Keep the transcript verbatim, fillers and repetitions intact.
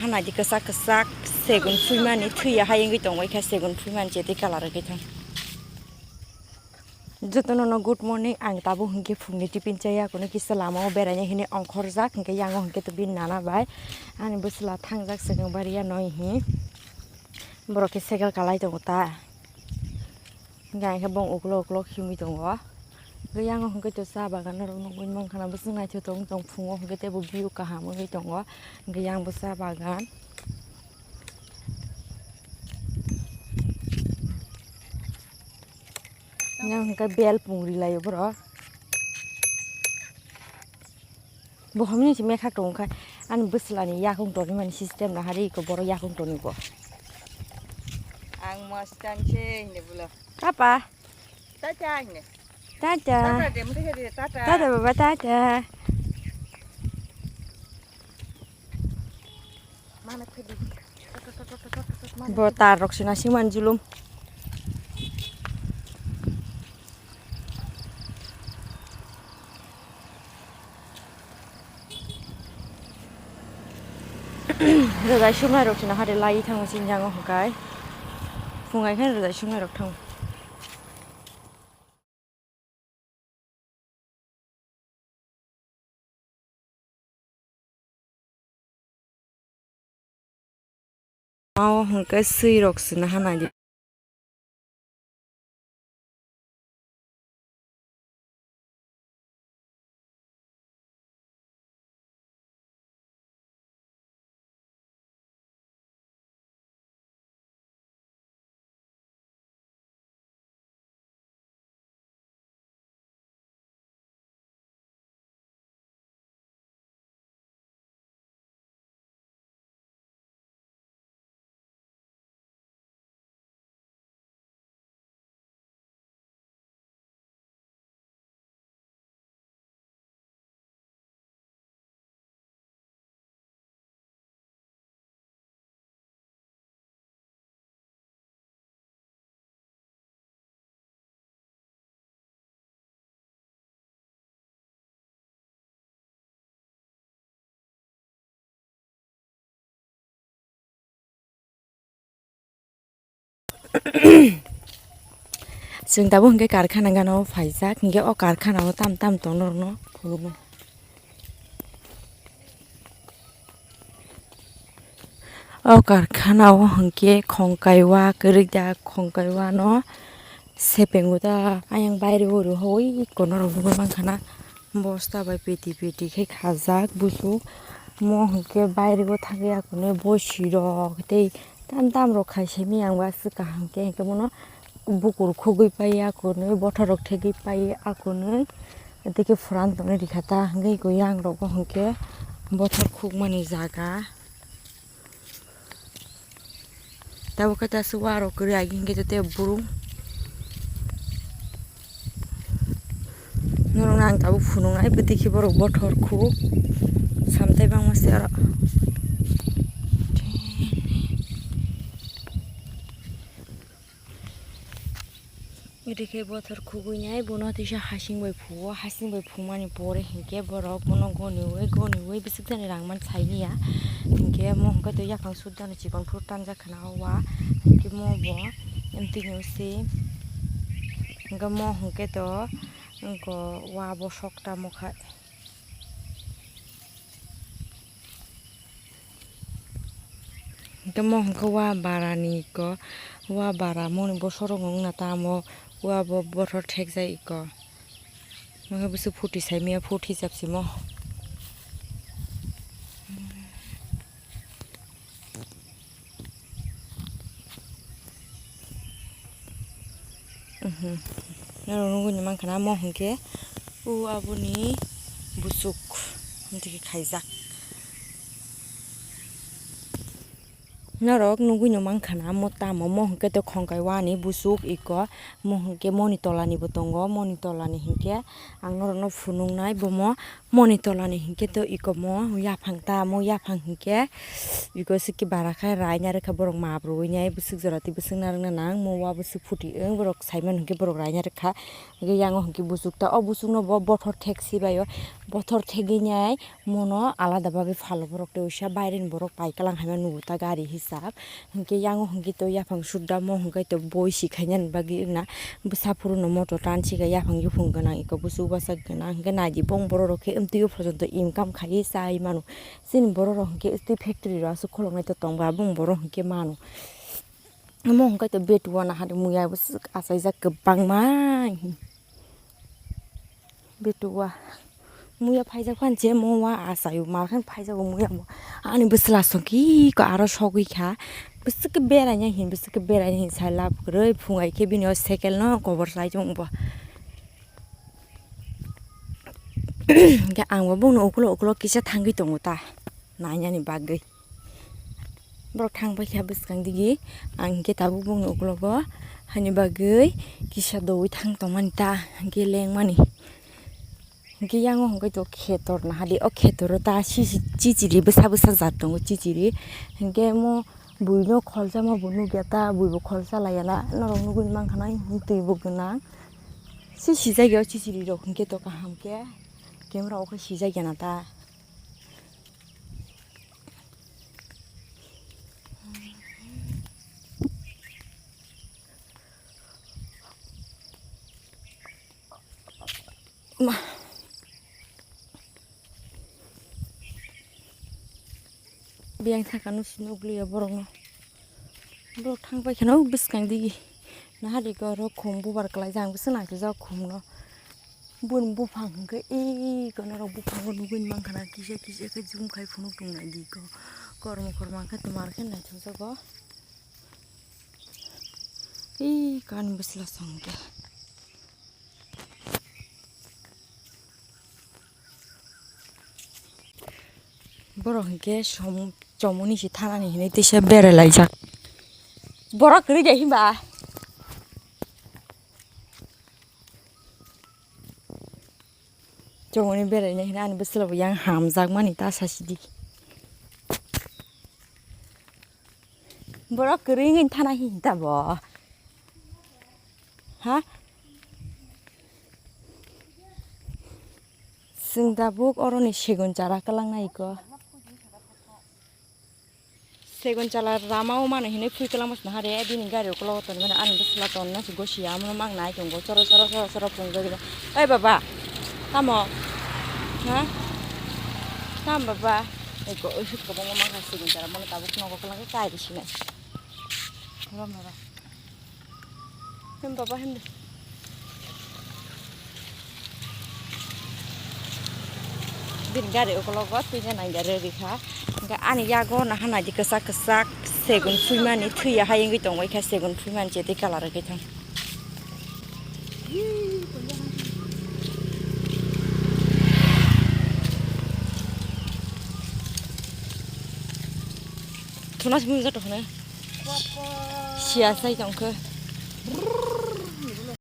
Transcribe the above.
Hana di kwchak kwchak segun phuimani thwiya hai wngwi tongwi kha, segun phuimani je tei colour wngwi thang. Jotono no good morning, ang tabuk hwnkhe phungni tiffin chaya, kuno kisa lama o beraina hini ongkhorjak, hwnkhe yango hwnkhe to bini nana bai ani bwsla thangjak swkang bariya noi hi. Borok khe cycle kalai tongo ta. Hingke ang khe bong uklok uklok himwi tongo. Hingke yang hingke to cha bagan norok nugwi mankha na, bwswk naithok tong tong phungo hingke teibo view kaham wngwi tongo. Hingke yang bo cha bagan. Yang hingke bel pungri laio borok. Bo hamya se mekhak tong kha, ani bwsla ni yakung toni mani system na hari ko borok yakung toni bo. Ang mas tan se hinde bulo. Papa. Tata hinde. Tata. Tata de muthe de tata. Tata baba tata. Mana phedi. Bo tar rok sina siman julum. Rwdai sumnai rok sina hade lai thango sini jango hwnkhe. Phungai khe rwdai sumnai rok thango. Mao hwnkhe swi rok sina hana di. Chwng tabuk hwnkhe karkhana gana o phaijak, hwnkhe o karkhana o tam tam tong norokno phunukgo. O karkhana o hwnkhe khongkai wa kwrwi da, khongkai wa no sepengo da, ayang baire o rw hoi kono rok nugwi mankha na. Bosta bai peti peti khe khajak busuk. Mo hwnkhe bairego thangwi akonwi bosi rok tei tam tam rok khai simi ang bo aswk kaham khe, hwnkhe bono bukur khugwi pai akonwi, bothor rok thegwi pai akonwi, tei khe phuran tongwi rikha ta, hwnkhe yang rok bo hwnkhe bothor khukmani jaga. Tabuk khe ta se wa rok kwrwi agi hwnkhe tei burung. Norokno ang tabuk phunuknai, bwtwi khe borok bothor khuk samtai bangma se oro. Ede khe bothor khugwi nai, bono teisa hasing bai phuo, hasing bai phumani pore hinkhe borok bono goniwi goniwi bisik jani rang man sai liya. Hinkhe mo hinkhe to yaphang sudano chikon phuru tanjak khna o wa, hinkhe mo bo emtwi ni se, hinkhe mo hinkhe to wa bo sokta mokha. Tamo hwnkhe wa bara ni iko, wa bara moni bosorok wngna tamo wa bo bothor thekjak iko. Mokhe bwswk phuti saimaya, phuti chapsimo. Mhm. Norok nugwi mankha na, mo hwnkhe o aboni busuk hwnkhe khaijak. Norok nugwi no mankha na, mo tamo, mo hwnkhe to khongkai wani busuk iko, mo hwnkhe moni tola ni bo tongo, moni tola ni hwnkhe ang norok no phunuknai, bomo Moni tolani hinkhe to iko mo yaphang ta, mo yaphang hinkhe iko sikki bara khe raina rwkha borok map rwui nai bwswk jora tei bwswk narwkna nang mo wa bwswk phuti wng borok saimano hinkhe borok raina rwkha. Hinkhe yango hinkhe bwswk ta o bwswkno bo bothor thek sibaio bothor thegwi nai mono alada bagwi phalo borok tei uisa baireni borok paikhe lang haima nugo ta gari hisab. Hinkhe yango hinkhe to yaphang sudda mo hinkhe to boi si khainani bagwi wngna bwsa phuru no moto tan si kha yaphang yuphang gwnang iko bwswk bwsa gwnang hinkhe naidi bong borok rok khe amtwi o porjonto income khaiwi chai mano chini borok rok hinkhe tei factory rok aswk kholongnai to tongba bong borok hinkhe mano omo hinkhe to betuwa nahadi muya bwswk achaijak kwbangma. Betuwa muya phaijak phan je mo wa achaio mar khan phaijago muya mo ani bwsla songki ko aro sogwi kha bwswk beraina hin bwswk beraina hin sai lab kwrwi phungai khe bini o cycle no kobor sai chwng bo hwnkhe ang bo bongni ukulo ukulo kisa thangwi tongo ta nainani bagwi. Borok thang paikha bwskang digi ang hinkhe tabuk bongni ukulogo hani bagwi kisa doui thang tongmani ta hinkhe lengmani. Hinkhe yango hinkhe to khetor nahadi o khetoro ta chichiri bwsa bwsa jat tongo chichiri hinkhe mo buino kholsa mo bo nukya ta buibo kholsa laiya na norok nugwi mankha na twibo gwnang. Si sijak ya o chichiri rok hinkhe to kaham khe camera o khe sijak ya na ta. Ma. Biyang thangkha no si nukliya borok no. Borok thang paikha no bwskang digi. Nahari ko oro khum bubar kwlai jang bwswk nang sijak khum no. Bun buphang hwnkhe ih ko norok buphango nugwi mankha na kisa kisa khe zoom khai phunuk tongnai di ko. Kormo kormo hwnkhe twmar khe naithokjago. Ih kani bwsla song khe. Borok hinkhe som chomoni se thanani hinwi teisa berai laijak. Borok kwrwi de hinba. Chomoni beraina hinwi ani bwsla bo yang hamjakmani ta sasidi. Borok kwrwi wngwi thana hinta bo. Ha? Chwng tabuk oroni segon chara kwlangna iko. Segon chara rama o mano hinwi phui kwlangma sina hare bini gari ukologo tonwi mano ani bwsla tonna se gosi ya omono mang nai tongo choro choro choro choro pungjagwi. Oi baba, tamo? Ha? Tam baba? Eko oisuk kwbangma mangkha segon chara mano tabuk nogo kwlangkhe kai rw sinai. Rom rom. Hem baba hem de. Bini gari ukologo twi nang gari rikha. Hingke ani yago naha naidi kwchak kwchak segon phuimani thwiya hai wngwi tongbaikha segon phuimani je tei colour wngwi thang. Thuna simi joto hwnwi. Siya sai tongkhe.